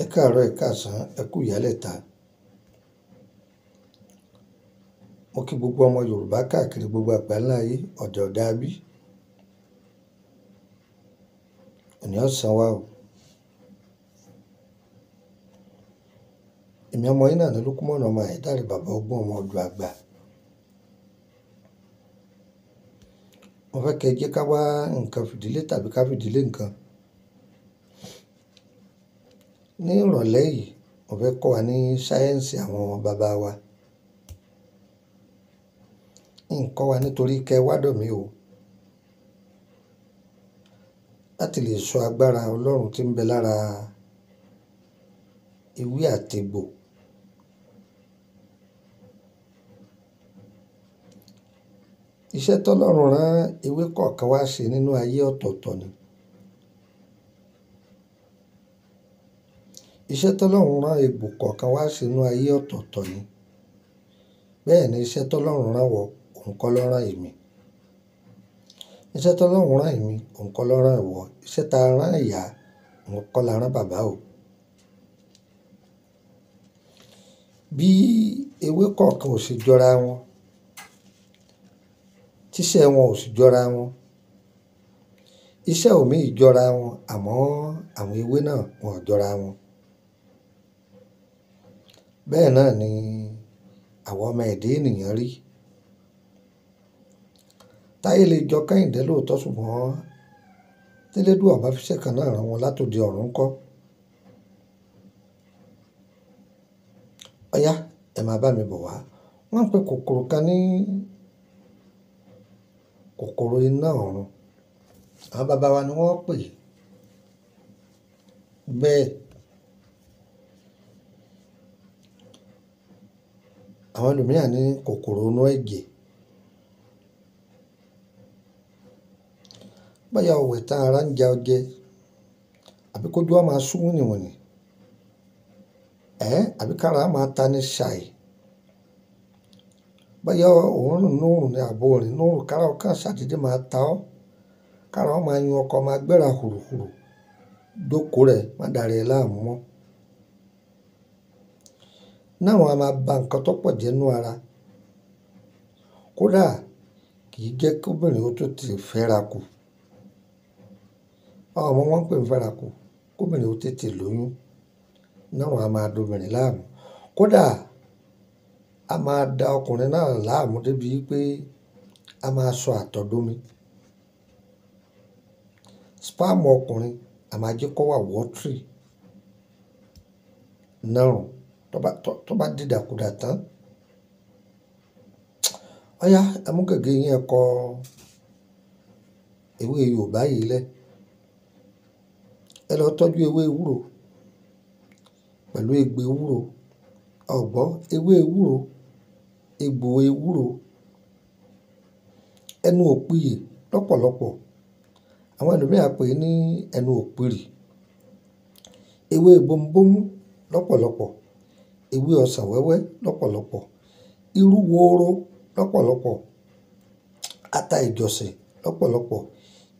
Ẹ káàárọ̀, ẹ̀ káàsán, ẹ kú ìyálẹ̀ta. Mo kí gbogbo ọmọ Yorùbá káàkiri gbogbo àgbáńlá ayé, ọ̀dẹ̀ ọ̀dà bí. Òní ọ̀sán wa o. Èmi ọmọ yín náà ni Lúkúmọ̀nù ọmọ Àyádáre, bàbá ọgbọ́n ọmọ ọdún àgbà. Mo fẹ́ kí ẹ jẹ́ ká wá nǹkan fìdílé tàbí ká fìdílé nǹkan. Ní ìrọ̀lẹ́ yìí, mo fẹ́ kọ́ wa ní sáyẹ́ǹsì àwọn bàbá wa. Ń kọ́ wa nítorí kí ẹ wá dọ̀ mí o. Láti lè sọ agbára Ọlọ́run tí ń bẹ lára ewé àti egbò. Iṣẹ́ tó Ọlọ́run rán ewé kọ̀ọ̀kan wá ṣe nínú ayé ọ̀tọ̀ọ̀tọ̀ ni. Iṣẹ́ tó Ọlọ́run rán egbò kọ̀ọ̀kan wá ṣe nínú ayé ọ̀tọ̀ọ̀tọ̀ ni. Bẹ́ẹ̀ ni iṣẹ́ tó Ọlọ́run rán wọ, òun kọ́ ló rán èmi. Iṣẹ́ tó Ọlọ́run rán èmi, òun kọ́ ló rán ìwọ. Iṣẹ́ ta rán ìyá, òun kọ́ la rán bàbá o. Bí ewé kọ̀ọ̀kan ò ṣe jọra wọn, tíṣẹ́ wọn ò sì jọra wọn. Iṣẹ́ òmíì jọra wọn, àmọ́ àwọn ewé náà wọn ò jọra wọn. Bẹ́ẹ̀ náà ni àwọn ọmọ ẹ̀dá ènìyàn rí. Táyé lè jọ Kẹ́hìndé lóòótọ́, ṣùgbọ́n tí Elédùà bá fi iṣẹ́ kan náà rán wọn látòdì ọ̀run ńkọ́. Ọ̀yá, ẹ máa bá mi bọ̀ wá. Wọ́n ń pe kòkòrò kan ní kòkòrò iná ọ̀run. Àwọn bàbá wa ni wọ́n pè é bẹ́ẹ̀. Àwọn ẹlòmíràn ní kòkòrò inú ẹ̀jẹ̀. Bóyá o wẹ̀ tán ara ń ja ọ jẹ, àbí kójú ọ máa sú wìnìwìnì, àbí kára máa ta ní ṣàì. Bóyá òórùn inú òórùn ni àbò òórùn inú òórùn, kára ọkàn ṣàdédé máa ta ọ́, kára ọ máa yún ọkọ máa gbéra hùrùhùrù, jókòó rẹ̀ má dàrẹ́ ẹ láàmú mọ́. Náà a máa ba nǹkan tó pọ̀ jẹ́ nínú ara. Kódà kì í jẹ́ kí obìnrin ó tó tètè fẹ́ra kù. Àwọn ọmọ wọn ń pè ní fẹ́ra kù, kí obìnrin ó tètè lóyún. Náà a máa da obìnrin láàmú. Kódà a máa da ọkùnrin náà láàmú débi pé a máa sọ àtọ̀ domi. Sperm ọkùnrin a máa jẹ́ kó wà watery. Náà tó bá dìdàkudà tán. Ọ̀yá, ẹ mú gègé yín ẹ kọ ewé Yorùbá yìí lẹ̀. Ẹ lọ tọ́jú ewé ewúro pẹ̀lú egbò ewúro. Ọ̀gbọ́ ewé ewúro, egbò ewúro, ẹnu òpìyè lọ́pọ̀lọpọ̀. Àwọn ẹlòmíràn pè é ní ẹnu òpìrì. Ewé bomubómú lọ́pọ̀lọpọ̀. Ewé ọsàn wẹ́wẹ́ lọ́pọ̀lọpọ̀. Irú wóró lọ́pọ̀lọpọ̀. Ata ìjọ̀sìn lọ́pọ̀lọpọ̀.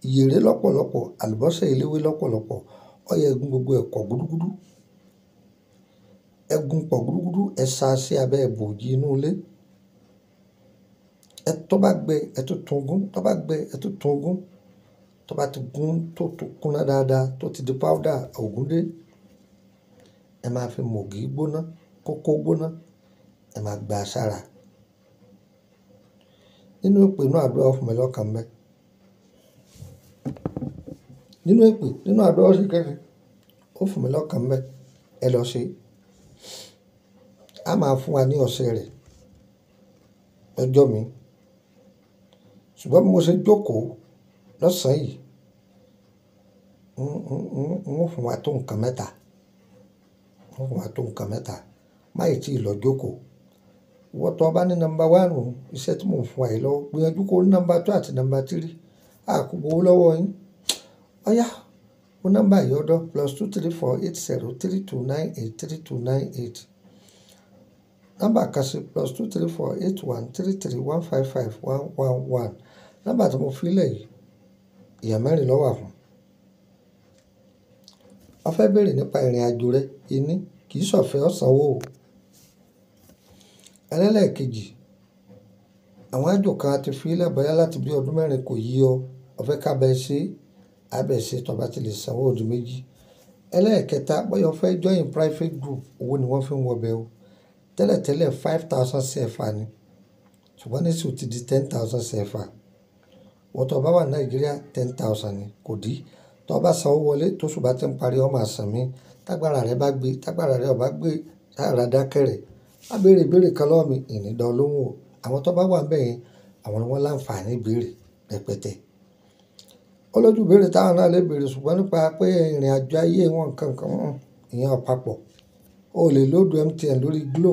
Ìyèré lọ́pọ̀lọpọ̀. Àlùbọ́sà eléwé lọ́pọ̀lọpọ̀. Ọ̀yá ẹ gún gbogbo ẹ̀ pọ̀ gúdúgúdú. Ẹ gún pọ̀ gúdúgúdú, ẹ sa sí abẹ́ ibòji inú ilé. Ẹ tó bá gbẹ, ẹ tún tún gún, tó bá gbẹ, ẹ tún tún gún. Tó bá ti gún tó kúnná dáadáa, tó ti di powder ògún dé, ẹ máa fi mògì gbóná, kókó gbóná, ẹ máa gba sára. Nínú èpè inú àdúrà ó fún mi lọ́kàn ńbẹ. Nínú èpè, nínú àdúrà ó ṣe kíni, ó fún mi lọ́kàn ńbẹ. Ẹ lọ ṣe. A máa fún wa ní ọṣẹ rẹ̀ lọ́jọ́ mi. Ṣùgbọ́n bí mo ṣe jókòó lọ́sàn yìí, ń ó fún wa tó nǹkan mẹ́ta. Ń ó fún wa tó nǹkan mẹ́ta. Má ì tí ì lọ jókòó. Ìwọ tó bá ní number one, iṣẹ́ tí mò ń fún wa yìí lọ́wọ́, gbìyànjú kó ní number two àti number three. A kò gbowó lọ́wọ́ yín. Ọ̀yá, mú nọ́mbà yìí ọ̀dọ́ +234 80 32 98 32 98. Nọ́mbà kan sí +234 81 33 155 111. Nọ́mbà tí mo fi lẹ̀ yìí, èèyàn mẹ́rin ló wà fún. Ó fẹ́ béèrè nípa ìrìnàjò rẹ, ení kì í ṣọ̀fẹ́ ó sanwó o. Ẹlẹ́ẹ̀kejì, àwọn àjò kan a ti fi lẹ̀ bọ́yá láti bí ọdún mẹ́rin kò yí ọ, ó fẹ́ ká bẹ ṣe, a bẹ ṣe tó bá ti lè sanwó ọdún méjì. Ẹlẹ́ẹ̀kẹta, bóyá o fẹ́ join private group, owó ni wọ́n fi ń wọ bẹ o. Tẹ́lẹ̀tẹ́lẹ̀ 5,000 CFA ni, ṣùgbọ́n nísìnyí ó ti di 10,000 CFA. Ìwọ tó bá wà ní Nàìjíríà 10,000 ni, kò dí. Tó bá sanwó wọlé tóṣù bá ti ń parí, ó máa san mí. Tágbára rẹ bá gbé, tágbára rẹ ò bá gbé, sára dákẹ́ rẹ̀. Má béèrè ìbéèrè kan lọ́wọ́ mi, ìní dán lóhùn o. Àwọn tó bá wà níbẹ̀ yẹn, àwọn ni wọ́n láǹfààní ìbéèrè rẹpẹtẹ. Ó lójú ìbéèrè táwọn náà lè béèrè ṣùgbọ́n nípa pé ìrìnàjò ayé wọn nǹkan kan, ìyẹn ò papọ̀. O lè lóòdù MTN lórí Glo,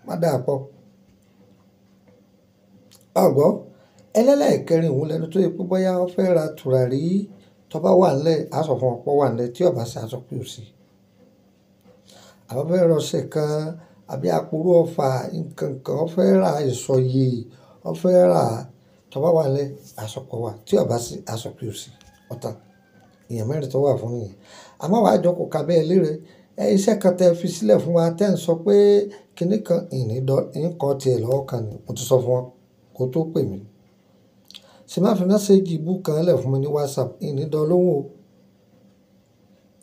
má dàá pọ̀. Ó gbọ́, ẹlẹ́ẹ̀kẹrin òun lẹni tó yẹ pé bóyá ó fẹ́ ra tùràrí tó bá wà nílẹ̀, a sọ fún ọ pé ó wà nílẹ̀, tí ó bá ṣe a sọ pé ò sí. Àbí ó fẹ́ ra ọṣẹ kan àbí àpòrú ọfà, nǹkan kan ó fẹ́ ra ìsọ̀yè, ó fẹ́ rà tó bá wà nílẹ̀, a sọ pé ó wà, tí ó bá sí a sọ pé ò sí. Ó tán. Èèyàn mẹ́rin tó wà fún nìyẹn. Àmọ́ wàá jókòó ká bẹ́ẹ̀ lére. Ẹ iṣẹ́ kan tẹ fi sílẹ̀ fún wa tẹ́ ń sọ pé kíni kan ìní dọ́, ń kọ́ ti ẹ̀ lọ́wọ́ kan ni, mo ti sọ fún ọ kó tó pè mí. Ṣé má fi message ibú kan lẹ̀ fún mi ní WhatsApp, ìní dán lóhùn o.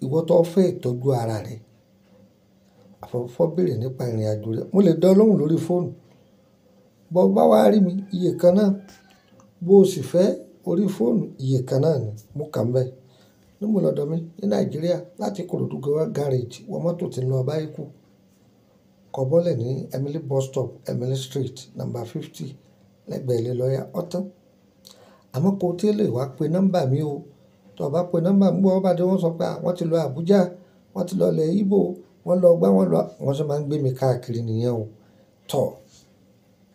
Ìwọ tó fẹ́ ìtọ́jú ara rẹ, àfọ̀fọ́ béèrè nípa ìrìnàjò rẹ, mo lè dán lóhùn lórí fóònù. Bó bá wá rí mi, iye kan náà, bó o sì fẹ́ orí fóònù, iye kan náà ni, mo kà ń bẹ. Níbo lọ̀dọ̀ mi ní Nàìjíríà láti Ìkòròdú garage, wọ mọ́tò tí ń lọ Báíkù. Kọ bọ́lẹ̀ ní Emily bus stop, Emily Street, number 50, lẹ́gbẹ̀ẹ́ ilé lọ́yà. Ó tán. Àmọ́ kó tí lè wá pe nọ́mbà mi o. Tó bá pe nọ́mbà mi, bó bá dé wọ́n sọ pé àwọn ti lọ Abuja, wọ́n ti lọ ilẹ̀ Igbo, wọ́n lọ gbá, wọ́n lọ, wọ́n sì máa ń gbé mi káàkiri nìyẹn o. Tọ̀.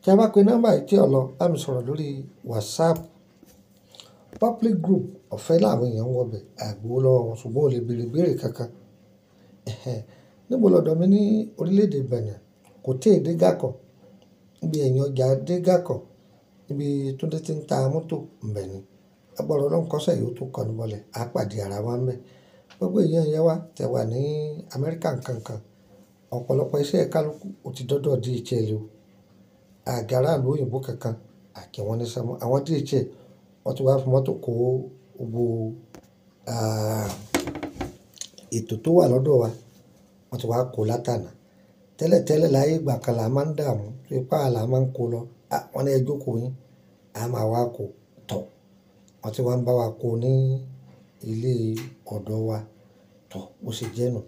Tí a bá pe nọ́mbà yìí tí ò lọ, bá mi sọ̀rọ̀ lórí WhatsApp. Public group ọ̀fẹ́ làwọn èèyàn ń wọ bẹ, a gbowó lọ́wọ́ wọn ṣùgbọ́n o lè béèrè ìbéèrè kankan. Ẹ̀hẹn. Níbo lọ̀dọ̀ mi ní orílẹ̀ èdè Benin, kò tí ì dé Gàkọ̀. Níbi ẹ̀yìn ọjà dé Gàkọ̀, níbi Túndé tí ń ta mọ́tò ń bẹ ni. Agbára Ọlọ́run kọ́ṣẹ́ yìí ó tó kọnu bọ́lẹ̀, á pàdé ara wa ń bẹ. Gbogbo èèyàn yẹn wá tẹ wà ní Amẹ́ríkà nǹkan kan. Ọ̀pọ̀lọpọ̀ iṣẹ́ kálúkú ó ti dọ́dọ̀ DHL o. Àga aráàlú òyìnbó kankan, àkẹ́ wọn ní sẹ́mọ́. Àwọn DHL wọ́n ti wá fi mọ́tò kó gbogbo, ètò tó wà lọ́dọ̀ wa, wọ́n ti wá kó látàná. Tẹ́lẹ̀tẹ́lẹ̀ láyé ìgbà kan là máa ń dààmú, ipá là máa ń kó lọ. À, wọ́n ní ẹ jókòó yín, a máa wá kó tọ̀. Wọ́n ti wá ń bá wa kó ní ilé ọ̀dọ̀ wa tọ̀, bó ṣe jẹ́ nù.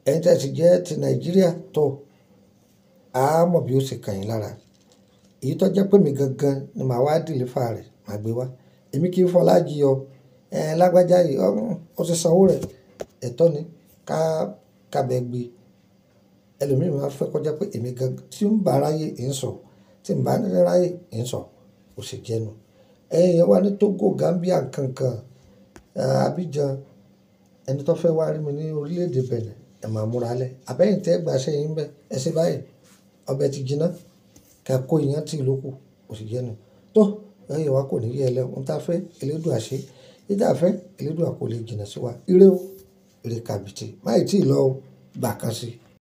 Ẹ̀yin tí ẹ sì jẹ́ ti Nàìjíríà tọ̀, a mọ̀ bí ó ṣe kàn yín lára. Èyí tó jẹ́ pé mi gangan ni màá wá deliver rẹ̀, màá gbé wá. Èmi kì í fọlá jí ọ. Ẹ lágbájá yìí, ó ti sanwó rẹ̀. Ẹ̀tọ́ ni ká, ká bẹ gbé. Ẹlòmíràn máa fẹ́ kó jẹ́ pé èmi gangan tí ń bá aráyé ń sọ, tí ń bá aráyé ń sọ, bó ṣe jẹ́ nù. Ẹ̀yin èèyàn wá ní Togo, Gambia nǹkan kan, Abidjan, ẹni tó fẹ́ wá rí mi ní orílẹ̀ èdè Benin, ẹ máa múra lẹ̀. Àbẹ́yìn tí ẹ gba iṣẹ́ yín bẹ́, ẹ ṣe báyìí, ọbẹ̀ ti jiná, kí a kó iyán tí ìlú kù, bó ṣe jẹ́ nù. Tó, ẹ̀yin wa kò ní yẹ lẹ́, ohun tí a fẹ́ elédùà ṣe. Èyí tí a fẹ́ elédùà kò lè jìnnà sí wa. Ire o, ire kàbìtì. Má ì tí ì lọ o, gbà kan sí.